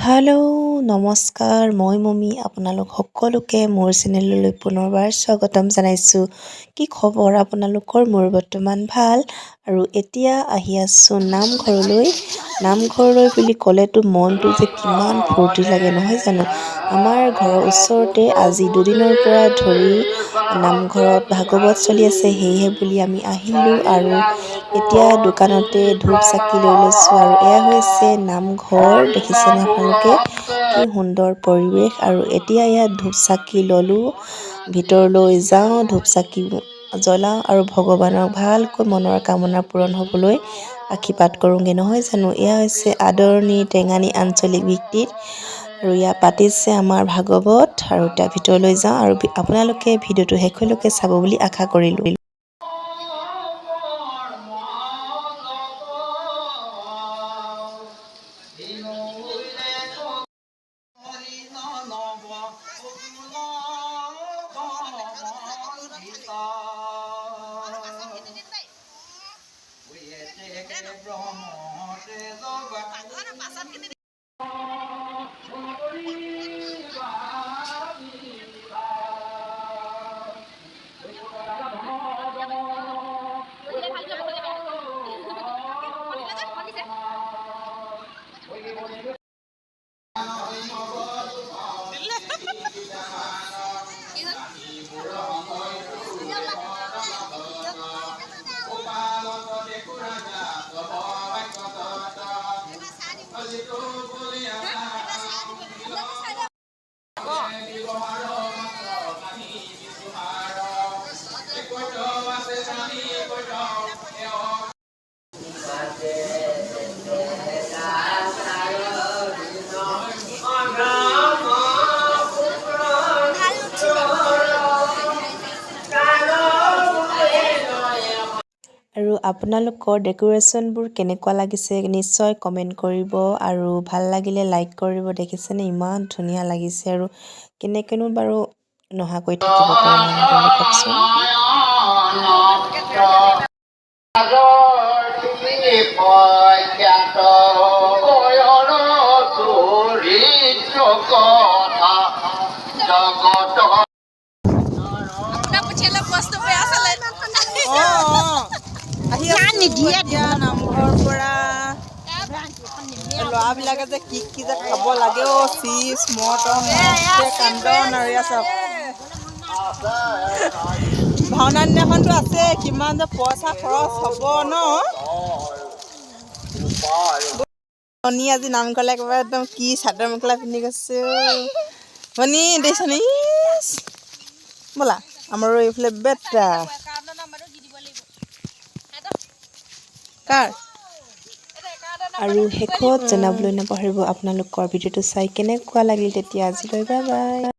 Hello', নমস্কাৰ। মই mummy, আপোনালোক সকলোকে মোৰ চেনেললৈ পুনৰবাৰ স্বাগতম জনাইছোঁ। কি খবৰ আপোনালোকৰ? মোৰ বৰ্তমান ভাল আৰু এতিয়া আহি আছোঁ নামঘৰলৈ। নামঘৰলৈ বুলি ক'লেতো মনটো যে কিমান ফূৰ্তি লাগে, নহয় জানো? আমাৰ ঘৰৰ ওচৰতে আজি দুদিনৰ পৰা ধৰি নামঘৰত ভাগৱত চলি আছে। সেয়েহে বুলি আমি আহিলোঁ আৰু এতিয়া দোকানতে ধূপ চাকি লৈ লৈছোঁ। আৰু এয়া হৈছে নামঘৰ, দেখিছেনে আপোনালোকে? কি সুন্দৰ পৰিৱেশ! আৰু এতিয়া ইয়াত ধূপ চাকি ল'লোঁ, ভিতৰলৈ যাওঁ, ধূপ চাকি জ্বলাওঁ আৰু ভগৱানক ভালকৈ মনৰ কামনা পূৰণ হ'বলৈ আশীৰ্বাদ কৰোঁগৈ, নহয় জানো? এয়া হৈছে আদৰণি টেঙানী আঞ্চলিক ভিত্তিত আৰু ইয়াত পাতিছে আমাৰ ভাগৱত। আৰু এতিয়া ভিতৰলৈ যাওঁ আৰু আপোনালোকে ভিডিঅ'টো শেষলৈকে চাব বুলি আশা কৰিলোঁ। আৰু আপোনালোকৰ ডেক'ৰেশ্যনবোৰ কেনেকুৱা লাগিছে, নিশ্চয় কমেণ্ট কৰিব আৰু ভাল লাগিলে লাইক কৰিব। দেখিছেনে, ইমান ধুনীয়া লাগিছে! আৰু কেনেকৈনো বাৰু নহাকৈ থাকিব পাৰে নামঘৰলৈ, কওকচোন? জগত আপোনাৰ পঠিয়ালে বস্তু বেয়া চালে। আহি আছো এতিয়া নামঘৰৰ পৰা। ল'ৰাবিলাকে যে কি কি যে খাব লাগে অ', চিপছ, মৰ্টন, কান্দন। আৰু এয়া চাওক, ভাওনা দিনাখনতো আছে, কিমান যে পইচা খৰচ হ'ব ন? ভনী আজি নামঘৰলৈ একেবাৰে একদম কি চাদৰ মেখেলা পিন্ধি গৈছে ভনী, দেখিছানে? ব'লা, আমাৰো এইফালে বেটা কাৰ। আৰু শেষত জনাবলৈ নাপাহৰিব আপোনালোকৰ ভিডিঅ'টো চাই কেনেকুৱা লাগিল। তেতিয়া আজিলৈ বাই বাই।